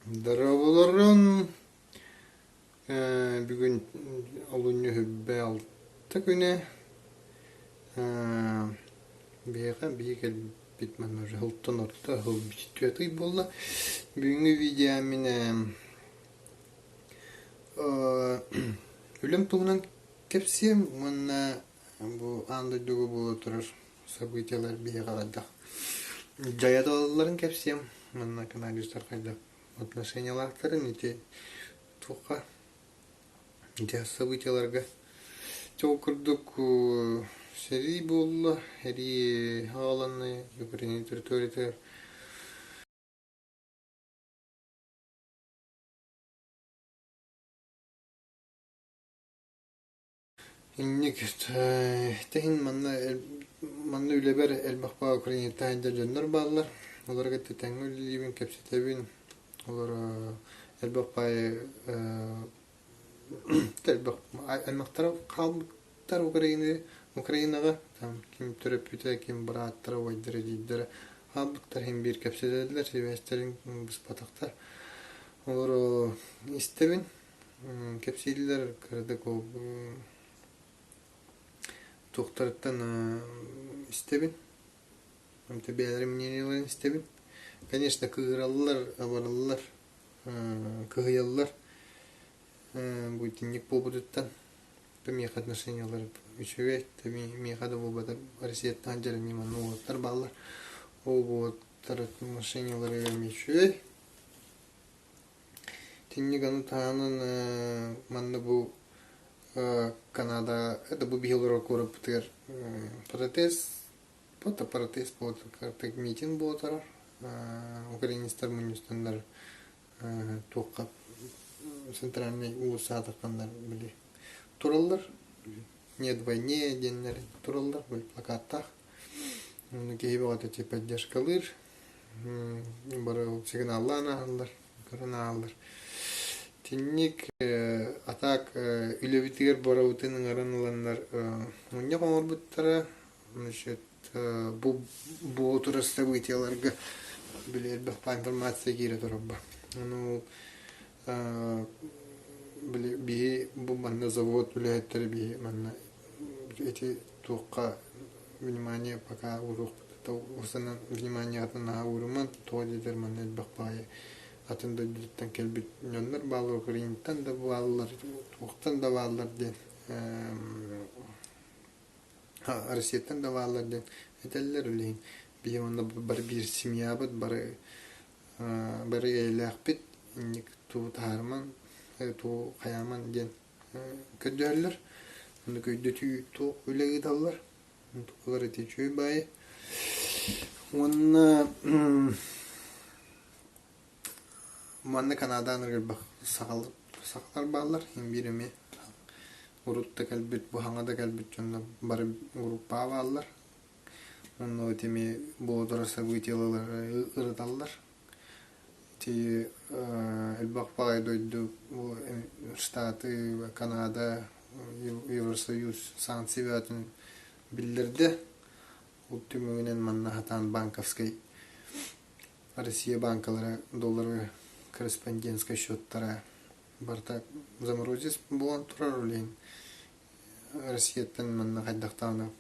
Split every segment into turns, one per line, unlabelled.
Дорооболорун! Бүгүн олунньу үһүбэ алта күнэ. Биһиэхэ биһи кэлбит манна уже сылтан орто сыл бүтүтүө ый буолла. Бүгүҥҥү видео мин үлэм туһунан кэпсиэм уонна бу аан дойдуга буола турар событиелар биһиэхэ хайдах дьайа туолалларын кэпсиэм. Манна канадецтар хайдах отношениялаахтарын ити туохха ити событиеларга. Дьэ ол курдук сэрии буолла, сэрии аҕаланна Украина территориятыгар. Инник тэһин манна манна үлэбэр элбэх баҕа Украинаттан сылдьар дьоннор бааллар. Олору кытта тэҥҥэ үлэлиибин, кэпсэтэбин. Олор элбэх баайы элбэх аймахтара хаалбыттар Украины Украинаҕа. Там ким төрөппүтэ, ким бырааттара, убайдара, эдьиийдэрэ хаалбыттар иһин биир кэпсэтэллэр, сибээстэрин быспатахтар. Олору истэбин. Кэпсииллэр кыратык ол туохтарыттан истэбин. Онто бэйэлэрин мнениеларын истэбин. Конечно, кыыраллар, абараллар, кыһыйаллар бу итинник буолбутуттан. Миэхэ отношениелар үчүгэй, миэхэ да буолбатар Россияттан дьарыгым манна уолаттар бааллар. Ол уолаттар отношениелара эмиэ үчүгэй. Итинник ону таһынан манна бу Канада это бу биһи олорор куораппытыгар протест это протест буолар митинг буолар украинецтар мунньустаннар туохха центральный уулуссаҕа тахханнар били тураллар нет войне диэннэр тураллар били плакаттаах ону киһи бөҕөтө типа поддержкалыыр бары сигналлаан ааһаллар көрөн ааһаллар. Итинник а так үлэбитигэр барыбытын ыҥыран ыланнар мунньах оҥорбуттара. Значит, бу буола турар событиеларга били элбэх информация киирэ турар Ону били биһи бу манна завод үлэһиттэрэ биһи манна ити туохха внимание пока уруохпут вниманиеҕытын наһаа ууруман тоҕо диэтэр манна элбэх баҕайы атын дойдуттан кэлбит дьоннор бааллар Украинаттан да бааллар туохтан да бааллар диэн Россияттан да бааллар диэн этэллэр билигин биһи онно бары биир семьябыт бары бары эйэлээхпит инник туу таһаарыман туу хайааман диэн көрдөһөллөр оннук өйдөтүү туох үлэ ыыталлар Тукулар ити үчүгэй баайы. Уонна манна Канадаан элбэх сахалар бааллар. Биир эмиэ урут да кэлбит, бу хаҥа да кэлбит дьоннор бары группаҕа бааллар. Онно ити эмиэ буола событиелары ырыталлар. Ити элбэх баҕайы дойду Штаты, Канада, Евросоюз санкция бөҕөтүн биллэрдэ. Ол түмүгүнэн манна сатаан банковскай Россия банкалара доллары корреспондентскай счеттара барыта заморозец буолан турар ол иһин Россияттан манна хайдах даҕаны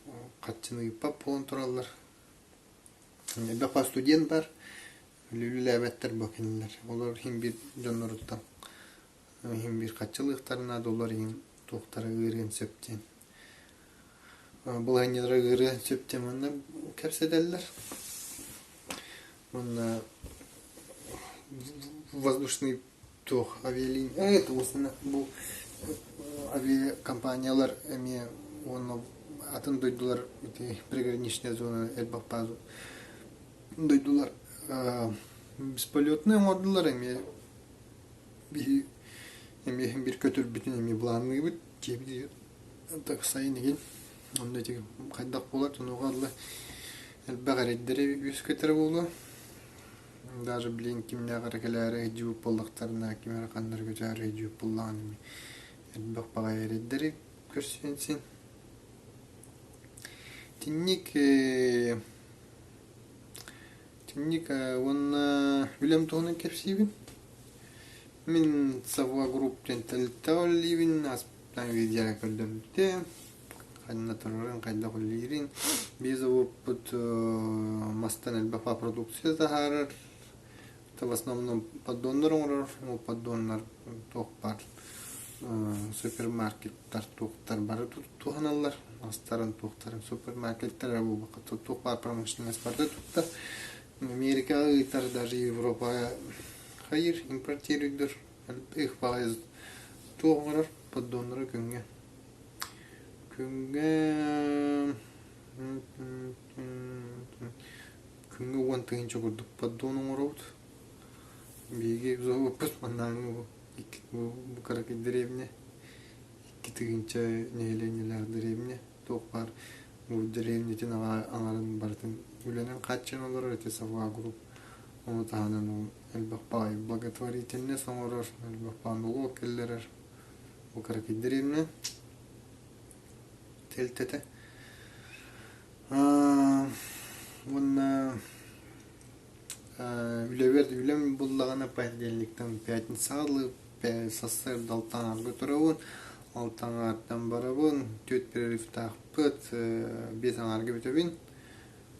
харчыны ыыппат буолан тураллар. Элбэх студент бар, үлэлээбэттэр бу кинилэр. Олор иһин биир дьонноруттан иһин биир хаччылыахтарына доллар иһин туохтара ыарыан сөп диэн былаһынньалара ыарыан сөп диэн манна кэпсэтэллэр. Уонна воздушный туох авиалиния это бу авиакомпаниялар эмиэ уонна атын дойдулар ити приграничная зона элбэх дойдулар бесполетный оҥордулар эмиэ биһи эмиэ биир көтөрбүтүн эмиэ былаанныыбыт дьиэбитигэр так сайын игин онно ити хайдах буолар онуоха ыла элбэх эрэйдэри үөскэтэрэ буолуо даже блин кимнээх эрэ кэлээри өйдүүбүт буоллахтарына ким эрэ ханна эрэ көтөөрү өйдүүбүт буоллаҕына эмиэ элбэх баҕайы эрэйдэри көрсүөн син итинник итинник уонна үлэм туһунан кэпсиибин. Мин Савва Групп диэн тэрилтэҕэ үлэлиибин, ааспыттан видеоҕа көрдөрбүтүм. Ханна турарын, хайдах үлэлиирин. Биир заводпут мастан элбэх продукция таһаарар. В основном поддоннар оҥорор, ол поддоннар туох баар супермаркеттар туохтар бары туһаналлар, астарын туохтарын супермаркеттар буолбакка туох баар промышленность барыта туттар. Америкаҕа ыытар, даже Европаҕа хайыыр импортируйдур, их баҕайы туох оҥорор поддоннары күҥҥэ. Күҥҥэ күҥҥэ 10 000 курдук поддон оҥоробут. Биһиги заводпут маннааҥҥы бу икки бу кыракый дэриэбинэ 2 000 нэһилиэнньэлээх дэриэбинэ туох баар бу дэриэбинэтин аҥарын барытын үлэнэн хааччыйан олорор ити Савва Групп ону таһынан элбэх баҕайы благотворительность оҥорор, элбэх баҕайы нолуок киллэрэр бу кыракый дэриэбинэ тэрилтэтэ. Уонна үлэбэр үлэм буллаҕына понедельниктан пятницаҕа дылы сарсыарда алта аҥаарга турабын, алта аҥаартан барабын, түөрт перерывтаахпыт, биэс аҥаарга бүтэбин.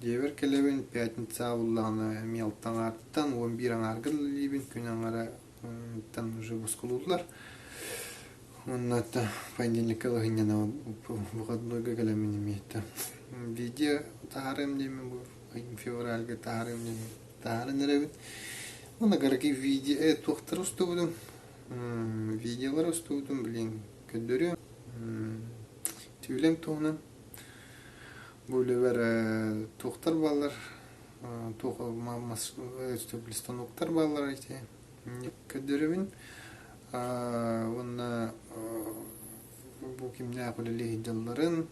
Дьиэбэр кэлэбин, пятницаҕа буллаҕына эмиэ алта аҥаартан 11 аҥаарга үлэлиибин, күн аҥара уже босхолууллар. Уонна понедельникка ылыһынньана выходнойга кэлэммин эмиэ видео таһаарыам диэммин бу февральга таһаарыам диэммин таһааран эрэбин. Уонна кыракый видео туохтары устубутум видеолары устубутум блин көрдөрүөм. Үлэм туһунан бу үлэбэр туохтар бааллар туох станоктар бааллар ити көрдөрөбүн уонна бу кимнээх үлэлии сылдьалларын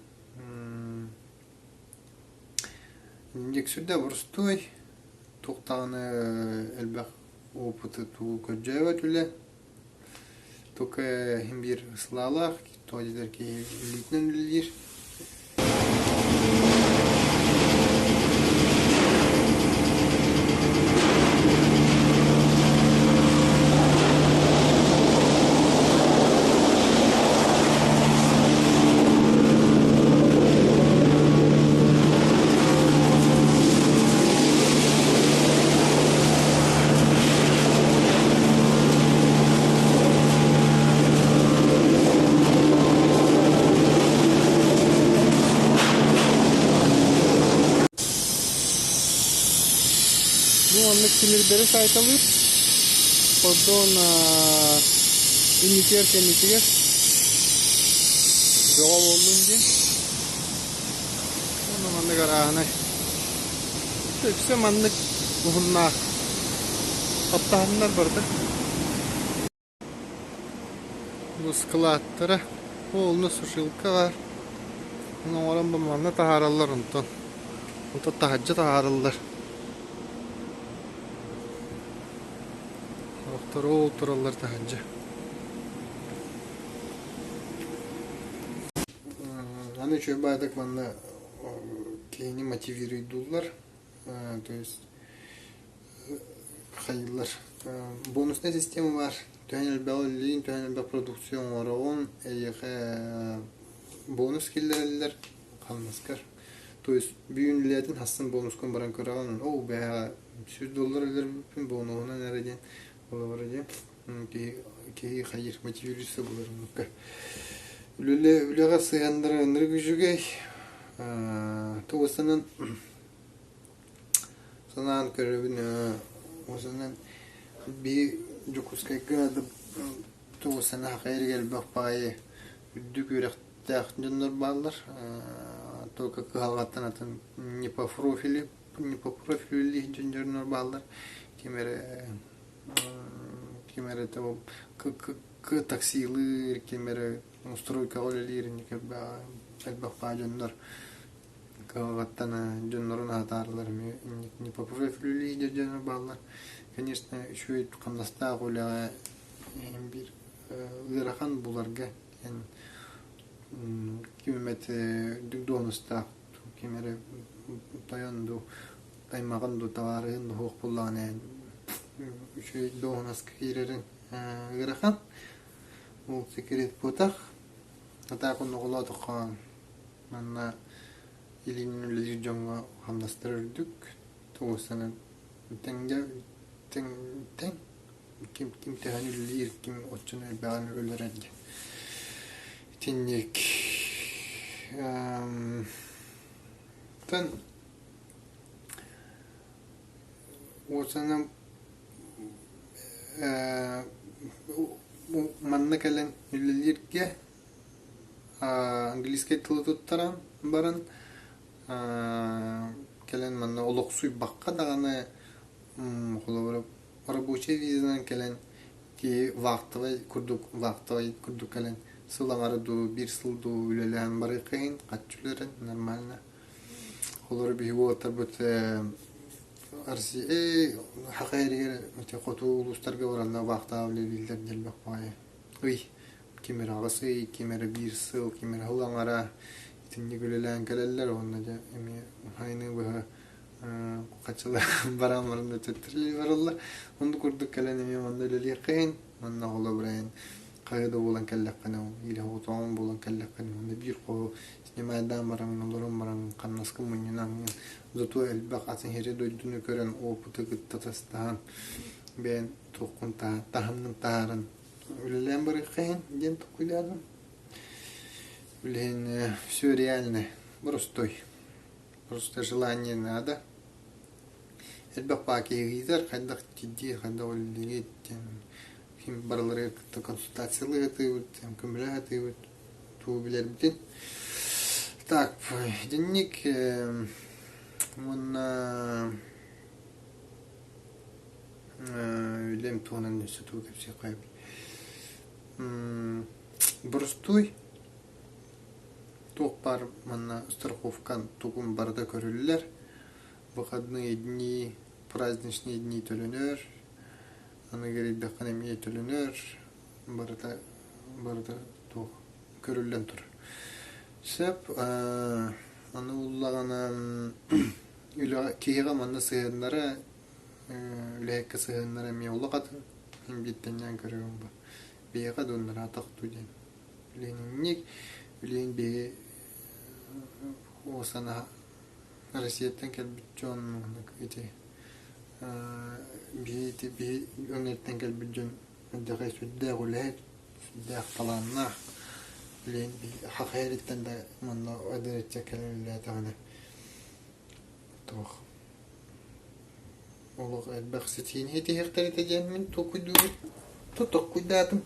сүрдээх боростуой туох даҕаны элбэх опыты тугу көрдьөөбөт үлэ Только иһин биир сылаалаах, тоҕо диэтэр киһи илиитинэн үлэлиир.
Бу маннык тимирдэри саайталыыр. Онтон инникигэр кэнникигэр бөҕө буоллун диэн. Уонна маннык арааһынай. Үксэ маннык уһуннаах хаптаһыннар барда. Бу складтара, онно сушилка баар. Ону оҥорон бу манна таһаараллар онтон. Онтон таһырдьа таһаараллар. Сорохтор ол тураллар таһырдьа.
Аны үчүгэй баайдык манна киһини мотивируйдууллар, то есть хайыыллар. Бонусная система баар. Төһөн элбэҕи үлэлиин, төһөн элбэх продукция оҥороҕун, эйиэхэ бонус киллэрэллэр хамнаскар. То есть бүгүн үлэлээтин хассын бонускун баран көрөҕүн, оо бэйэҕэ 100 доллар өлөрбүппүн бонуһунан эрэ диэн холобура диэн киһи киһи хайыыр мотивируется булар оннукка. Үлэҕэ сыһыаннара ынырык үчүгэй. Тугусанан санаан көрөбүн уосанан биһи Дьокуускайга тугусана хайырга элбэх баҕайы үрдүк үөрэхтээх дьоннор бааллар. Только кыһалҕаттан атын не по профилю не по профилю дьоннор бааллар. Ким эрэ ким эрэ таксилыыр, ким эрэ стройкаҕа үлэлиир инник элбэх баа дьоннор кыһалҕаттан дьоннорун аһатаарылар эмиэ не по профилю лидер дьоно бааллар. Конечно, үчүгэй хамнастаах үлэҕэ биир ыарахан буларга эн ким эмит үрдүк дуоһунастаах ким эрэ тойон дуу аймаҕын дуу табаарыһын дуу суох буоллаҕына үчүгэй дуоһунаска киирэрин. ыарахан. Ол секрет буотах. Атаак онноҕолоотоххо манна илиинэн үлэлиир дьоҥҥо хамнастара үрдүк. Тугу тэҥҥэ тэҥ тэҥ ким ким төһөнү үлэлиир, ким оччону элбэҕин өлөрөр диэн. Итинник тан уосанан манна кэлэн үлэлииргэ английскай тылы туттаран баран кэлэн манна олохсуйбакка даҕаны холобура рабочай визанан кэлэн киһи вахтовай курдук вахтовай курдук кэлэн сыл аҥара дуу биир сыл дуу үлэлээн барыахха иһин хаччы үлэрэн нормально. Холобура биһиги уолаттарбыт Россия Саха эригэр хоту улуустарга баранна вахтаҕа үлэлииллэр диэн баҕайы. Ый ким эрэ аҕыс ый, ким эрэ биир сыл, ким эрэ сыл аҥара итинник үлэлээн кэлэллэр уонна дьэ эмиэ айаны быһа хаччылар баран баран да төттөрү бараллар. Оннук курдук кэлэн эмиэ манна үлэлиэххэ иһин, манна холобура эн хайа да буолан кэллэххинэ, или оҕотоҕун буолан кэллэххинэ, манна биир хоһу снимайдаан баран, олорон баран, хамнаска мунньунан, зато элбэх атын сири дойдуну көрөн, опыты кытта тастаһан, бэйэн туоххун таһымнын таһааран үлэлээн барыахха иһин диэн толкуйдаатым. Блин, все реально, простой. Просто желание надо. Элбэх баа киһи ыйытар, хайдах тидии, хайдах үлэлиигит диэн ким барыларыгар кытта консультациялыы сатыыбыт, көмөлөһө сатыыбыт, тугу билэрбитин. Так, итинник уонна үлэм туһунан өссө тугу кэпсиэххэ Боростуой туох баар манна страховкан тугун барыта көрүллэр. Выходные дни, праздничные дни төлөнөр, аны кэрийдэххинэ эмиэ төлөнөр, барыта барыта туох көрүллэн турар. Сөп, аны буллаҕына үлэҕэ киһиэхэ манна сыһыаннара үлэһиккэ сыһыаннара эмиэ улахан бииртэннээн көрөбүн бу. Биһиэхэ дуннараатах дуу диэн. Билигинник билигин биһи уосана Россияттан кэлбит дьон ити биһи ити биһи өҥөттөн кэлбит дьон эрдэҕэ сүрдээх үлэһит, сүрдээх талааннаах. Билигин Саха сириттэн да манна эдэр ыччат кэлэн үлэлээтэҕинэ туох Олох элбэх ситиини ситиһиэхтэр этэ диэн мин толкуйдуубун. Толкуйдаатым.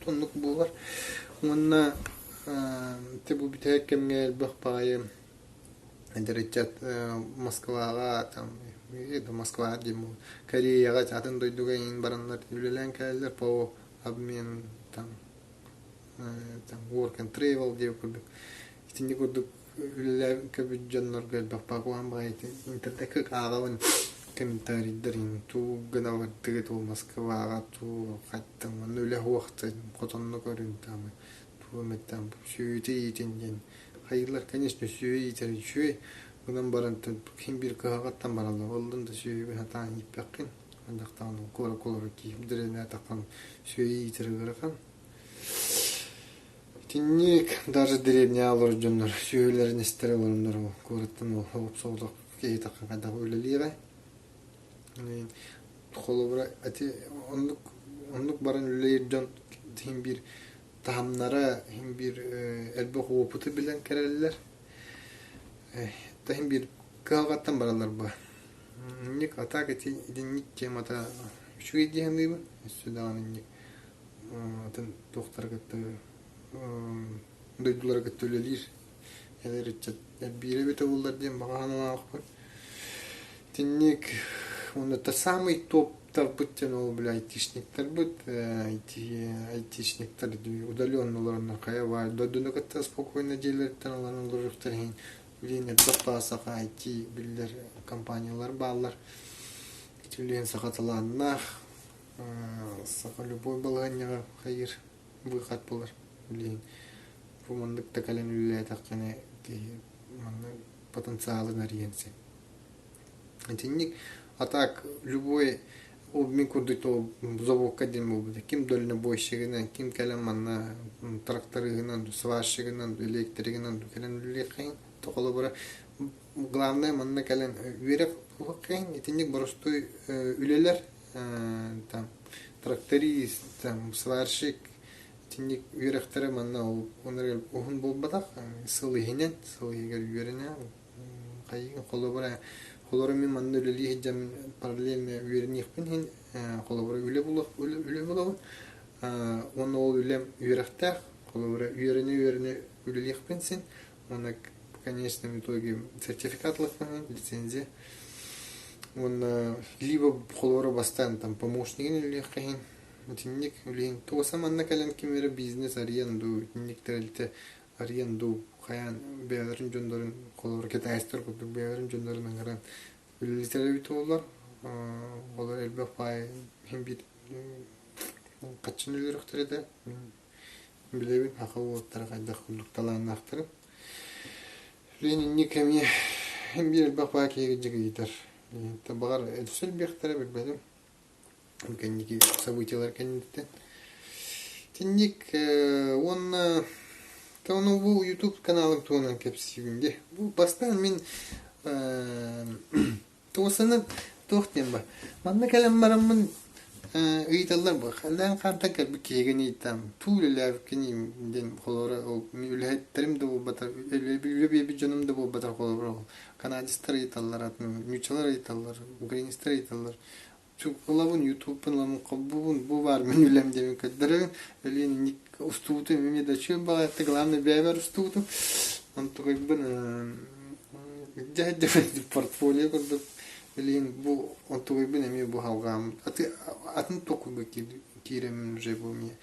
Оннук буолар. Уонна ити бу бүтэһик кэмҥэ элбэх баҕайы эдэр ыччат Москваҕа там Москваҕа диэн Кореяҕа атын дойдуга иҥин бараннар үлэлээн кэлэллэр по обмен там там work and travel диэн курдук итинник курдук үлэлээбит дьоннорго элбэх баҕалаан баҕайы интернеккэ ааҕабын комментарийдар туу гына бардыгыт ол Москваҕа туу хаттан манна үлэ суохтан хотонно көрүн там туу эмэттэн сүөһүтэ иитин диэн хайыылар конечно сүөһү иитэр үчүгэй гынан баран ким биир кыһалҕаттан бараллар оллун да сүөһүгүн сатаан ииппэххин андахтаҕына куоракка олорор киһи дэриэбинэҕэ сүөһү иитэр ыарахан. Итинник даже деревняҕа олорор дьоннор сүөһүлэрин истэрэ олороннор куораттан соҕотох киһи таххан хайдах үлэлиэҕэй. Холобура ити оннук оннук баран үлэлиир дьон иһин биир таһымнара иһин биир элбэх уопуту билэн кэлэллэр. Иһин биир кыһалҕаттан бараллар бу. Инник а так ити итинник темата үчүгэй дии саныыбын. Өссө даҕаны инник атын туохтары кытта дойдулары кытта үлэлиир эдэр ыччат элбиирэ эбитэ буоллар диэн баҕа санаалаахпын. Итинник уонна самый топтарбыт диэн ол били айтишниктарбыт айтишниктар удаленно олороннор хайа баар дойдуну кытта спокойно дьиэлэриттэн олорон олоруохтар иһин билигин элбэх баа саха IT биллэр компаниялар бааллар. Ити билигин саха талааннаах Саха любой балаһыанньаҕа хайыыр выход булар. Билигин бу маннык да кэлэн үлэлээтэххинэ киһи манна потенциалын арыйан син. Итинник а так любой
Ол мин курдук заводка диэн буолбута. Ким дальнобойщигынан, ким кэлэн манна тракториһынан, сварщигынан, электригынан кэлэн үлэлиэххэйин. Холобура, главное манна кэлэн үөрэх буолуоххайын. Итинник боростуой үлэлэр там тракторист, там сварщик итинник үөрэхтэрэ манна ол уһун буолбатах. Сыл иһинэн, сыл иһигэр үөрэнэ хайыгын холобура холобура мин манна үлэлии сылдьан параллельно үөрэниэхпин иһин холобура үлэ булуох үлэ булабын уонна ол үлэм үөрэхтээх холобура үөрэнэ-үөрэнэ үлэлиэхпин син уонна в конечном итоге сертификат ылыахпын иһин лицензия уонна либо холобура бастаан там помощнигын үлэлиэххэ иһин итинник үлэһин туоса манна кэлэн ким эрэ бизнес арыйан дуу итинник тэрилтэ арыйан дуу, хайаан бэйэлэрин дьоннорун, холобура китайстар курдук бэйэлэрин дьоннорун ыҥыран үлэлэтэр эбит буоллар, олор элбэх баай иһин биир хаччыны өлөрүөхтэрэ этэ. Мин билэбин саха уолаттара хайдах курдук талааннаахтарын. Билигин инник эмиэ биир элбэх баай киһигэ дьигийитэр. Баҕар өссө элбиэхтэрэ билбэтим. Кэнники событиелар кэнниттэн. Итинник уонна ону бу YouTube каналым туһунан кэпсиибин дии. Бу бастаан мин туосанан туох диэн бар. Манна кэлэн бараммын ыйыталлар бу хандан хантан кэлбит киһигин ыйытам туу үлэлээбиккин диэн холобура ол үлэһиттэрим да буолбатар үлэ биэрбит дьонум да буолбатар холобура ол канадецтар ыйыталлар атын нууччалар ыйыталлар украинецтар ыйыталлар Ылабын, ютубпун ыламын, холбуубун, бу баар мин үлэм диэбин көрдөрөбүн. Өлүөн инник устубутум эмиэ да үчүгэй баҕайытык, главное бэйэбэр устубутум. Онтукайбын дьэ портфолио курдук билигин бу онтукайбын эмиэ бу халҕаам атын токуга киирэммин уже бу эмиэ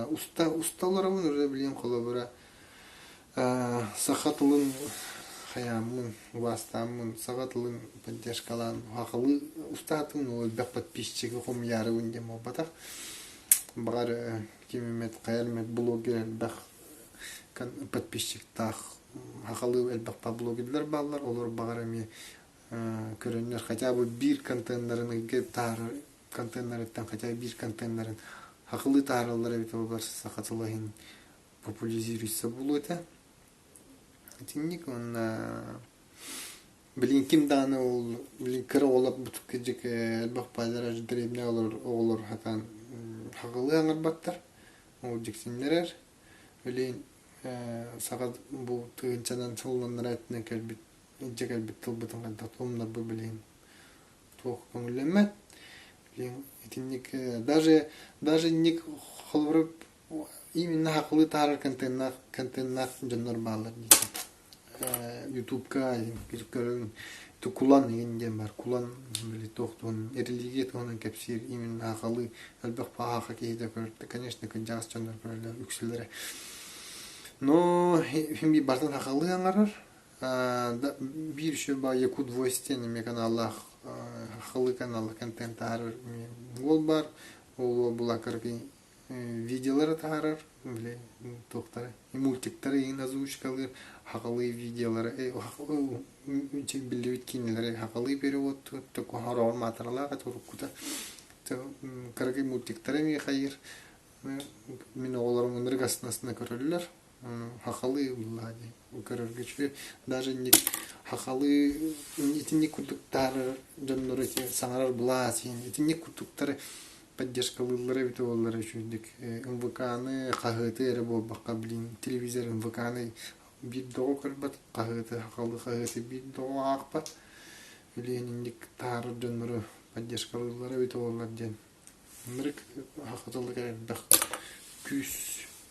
уста уста олоробун уже билигин холобура Саха тылын хайааммын, убаастааммын, саха тылын поддержкалаан сахалыы устаатым, ол элбэх подписчигы хомуйаарыбын диэн буолбатах. Баҕар ким эмит, хайа эмит блогер элбэх подписчиктаах сахалыы элбэх блогердар бааллар, олор баҕар эмиэ көрөннөр хотя бы биир контеннарын ыйга таһаарар контеннарыттан хотя бы биир контеннарын сахалыы таһаараллар эбит буоллар саха тыла иһин популяризируется буолуо этэ. Итинник уонна билин ким даҕаны ол билин кыра оҕолор кырдьык элбэх баайдар дэриэбинэ олорор оҕолор сатаан хаҕылыы аҥарбаттар. Ол дьиксиннэрэр. Билин саха бу тыһыынчанан сылланнара өттүнэн кэлбит илдьэ кэлбит тылбытын хайдах умнарбыт билигин туох көҥүллэммэт. Билигин итинник даже даже инник холобура Именно хакылыы таһаарар контеннаах контеннаах дьоннор бааллар дии. Ютубка көрөҥ Кулан игин диэн бар. Кулан били туох туһунан религия туһунан кэпсиир именно хахалыы элбэх пааха киһитэ көрөр. Конечно, кырдьаҕас дьоннор көрөллөр үксүлэрэ. Но хим бартан хахалыы аҥарар. Биир еще ба Якут Voice диэн эмиэ каналлаах хахалыы каналлаах контент таһаарар уол бар. Ол уол булакаркин видеолары таһаарар, били туохтары мультиктары иһин озвучкалыыр, хахалыы видеолары биллибит киинэлэри хахалыы переводтуур, хороҕор маатыралаах этэ уруккута. Кыракый мультиктары эмиэ хайыыр. Мин оҕолорум ынырык астына-астына көрөллөр. Хахалыы ыллаа дии көрөргө үчүгэй. Даже инник хахалыы итинник курдук таһаарар дьоннору саҥарар былаас итинник курдуктары поддержкалыыллара эбитэ буоллар үчүгэйдик МВК-ны хаһыаты эрэ буолбакка блин телевизор МВК-ны биир доҕо көрбөт хаһыаты хахалыы хаһыаты биир доҕо аахпат билигин инник таһаарар дьоннору поддержкалыыллара эбитэ буоллар диэн ынырык хахатылыгар элбэх күүс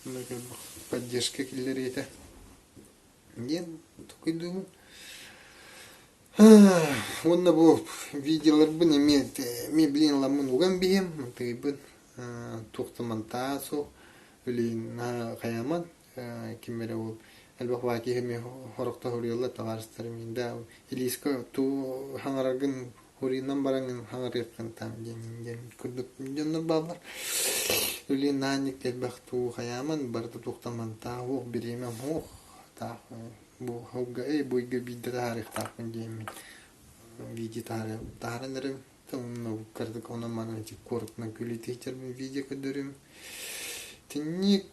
ынырык элбэх поддержка киллэриэ этэ диэн толкуйдуубун. Уонна бу видеоларбын эмиэ эмиэ билин ыламмын уган биһиэм, тыйбын туох да монтаа суох, билигин наһаа хайааман ким эрэ ол элбэх баай киһи эмиэ хорохто суруйаллар табаарыстарым да илиискэ туу хаҥараргын хуруйунан бараҥҥын хаҥарыаххын там диэн диэн курдук дьоннор бааллар. Билигин наһаа инник элбэх туу хайааман барыта туохтан монтаа суох, бириэмэм суох таах Бу сылга эй бу ыйга биирдэ таһаарыахтаахпын диэммин видео таһааран эрэбин.
Онно кырдык онон манан ити куоратынан күлүтүһүтэрбин видео көрдөрүм. Итинник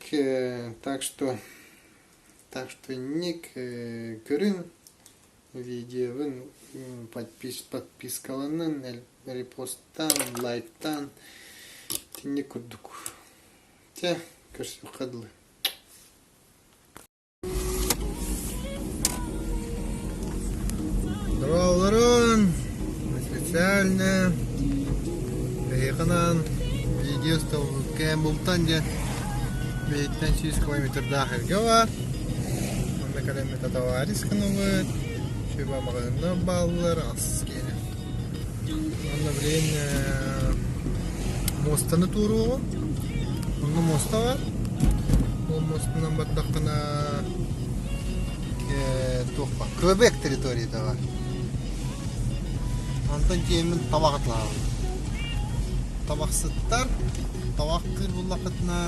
так что так что инник көрүн видеобын подпис подпискаланын репосттаан лайктаан итинник курдук. Чэ, көрсүөххэ дылы. Дороолорун специально эһиэхэ видео Кэмбултан диэн биһиттэн 100 километрдаах эргэ баар. Онно кэлэммит товарищ гынабыт. Сүбэ маҕаһыыннар бааллар, ас киэнэ. Онно билигин муостаны туоруоҕум. Онно муоста баар. Ол муостанан бардаххына туох баар? Квебек территорията баар. Онтон тиэммин табах атылаабын. Табахсыттар табахтыыр буллаххытына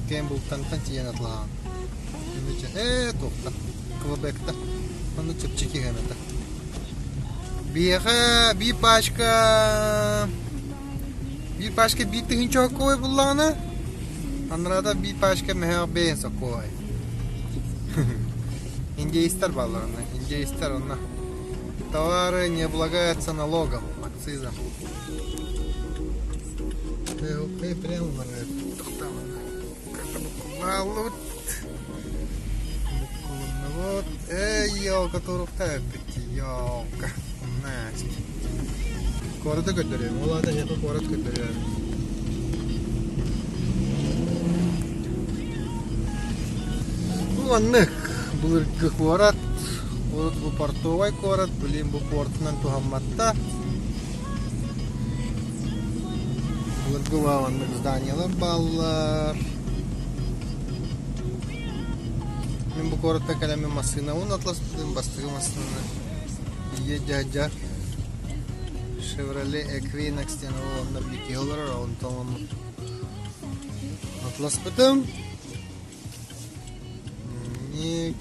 Кэмбултантан тиийэн атылаһаҕын. Ээ туохтан Квебекта. Онно чэпчэки гына Биһиэхэ биир пачка биир пачка биир тыһыынча сокуой буллаҕына, анарата биир пачка мөһөөх бэйэн сокуой. Индейстэр бааллар онно. Индейстэр онно. Товары не облагаются налогом, акцизом. Прямо Буккуллааллыбыт. Буккулуннубут. Эй, елка туруктаа эппит елка. Настя. Куораты көрдөрүөм. Ол аата эһиэхэ куорат көрдөрүөм. Бу маннык былыргы куорат. Урут бу портовай куорат, билин бу портунан туһамматта. Былыргы маннык зданиялар бааллар. Мин бу куоракка кэлэммин массыынабын атласпытым, бастакы массыынаны ийэ дьаһдьар Chevrolet Equinox диэн ол онно биир киһи олорор, онтон оннук атласпытым. Ник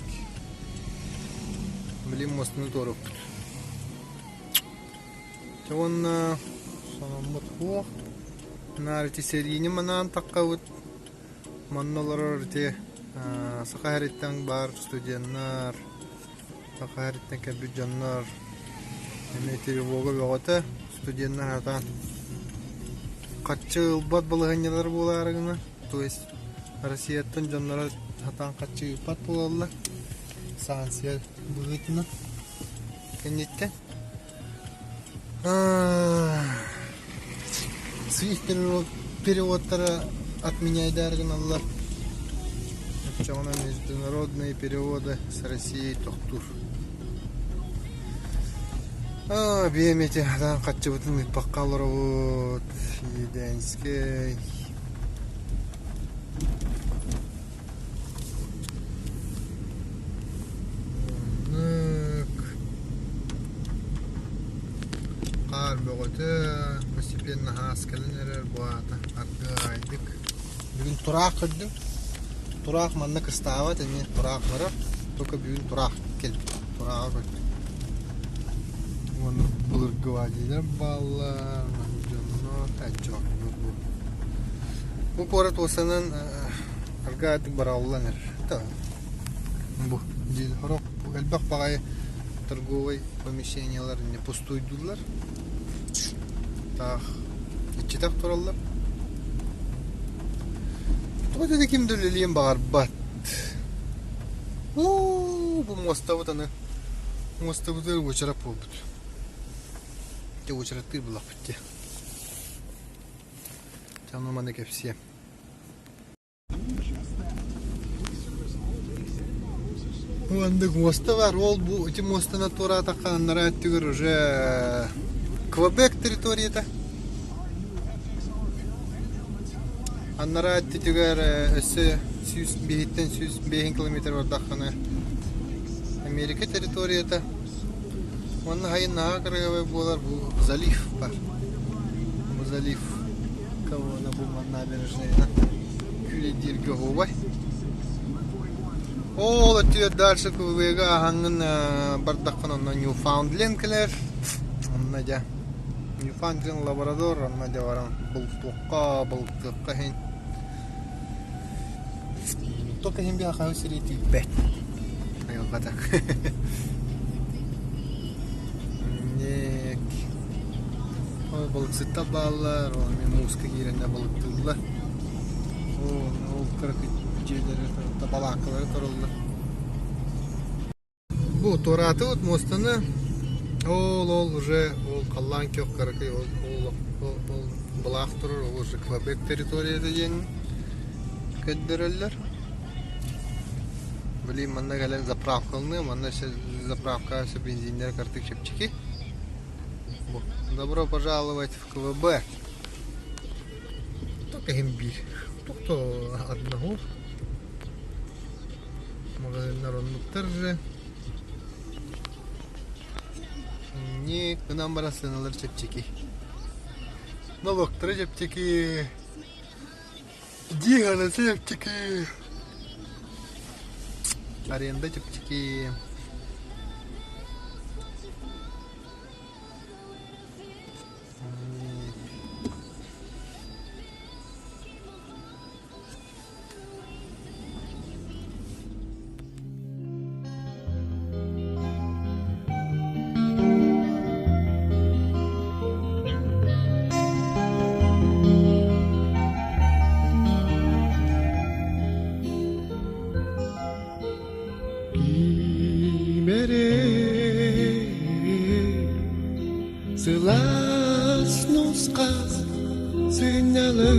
Блин, мостуну туоруппут. Дьэ уонна сономмут суох. Наар ити сэриини манаан таххабыт. Манна олорор ити Саха сириттэн баар студеннар, Саха сириттэн кэлбит дьоннор эмиэ тревога бөҕөтө студеннар сатаан харчы ылбат балаһыанньалар буолаары гына, то есть Россияттан дьонноро сатаан харчы ыыппат буолаллар санкция быһыытынан кэнниттэн. Свифт переводтара отменяйдаары гыналлар. Оччоҕуна международные переводы с Россией тохтуур. Биэм ити атаан хаччыбытын ыыппакка олоробут. Еденскэй. Оннук. Хаар бөҕөтө постепенно хаас кэлэн эрэр бу аата аргыайдык. Бүгүн тураах көрдүм. Тураах манна кыстаабат эмиэ тураах барар. Только бүгүн тураах кэлбит. Турааҕы көрдүм. Уонна былыргы вадилар бааллар, дьоннор, дьоннор бу. Бу куорат уосанан аргаатык бараллан эрэр. Бу дьиэл сорох элбэх баҕайы торговай помещениелар не пустуйдууллар. Таах иччитэх тураллар. Тоҕо да ким да үлэлиэн баҕарбат. Уу, бу муостабыт аны муостабытыгар уочарат буолбут. Дьэ уочараттыыр буллахпыт дии. Дьэ ону маны кэпсиэм. Маннык муоста баар. Ол бу ити муостаны туораатахха анараа өттүгэр уже Квебек территорията. Анараа өттүтүгэр өссө 105-тэн 105 километр бардаххына Америка территорията. Уонна хайын наһаа кырыгабай буолар бу залив бар. Бу залив кого бу набережныйынан күүлэйдииргэ оһуобай. Ол өттүгэр дальше Квебега аһаҥҥын бардаххына онно Ньюфаундленд кэлэр. Онно дьэ Ньюфаундленд Лабрадор онно дьэ баран бултуохха, балыктыахха иһин Туох иһин биһиэхэ сири тиийбэт айылҕата. Инник Ол балыксыттар бааллар, ол эмиэ мууска киирэннэр балыктыыллар. Ол ол кыракый дьиэлэри балааккалары тураллар. Бу туораатыбыт муостаны ол ол уже ол халлаан күөх кыракый ол ол ол былаах турар ол уже Квебек территорията диэн көрдөрөллөр. Блин, манна кэлэн заправкаланыам, манна заправка бензиннэр картык чэпчэки. Добро пожаловать в КВБ. Только иһин биир. Тохто одного. Магазиннар оннуктар же. Не гынан баран сыаналар чэпчэки. Налогтара чэпчэки. Дьиэ чэпчэки. Аренда чэпчэки.
Кимэрэ сылаас нусхас сынньалы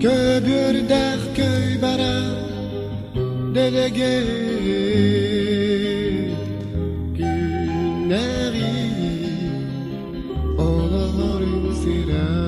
көбүөрдээх көй бара дэлэгэй күннэҕи олорун сыра.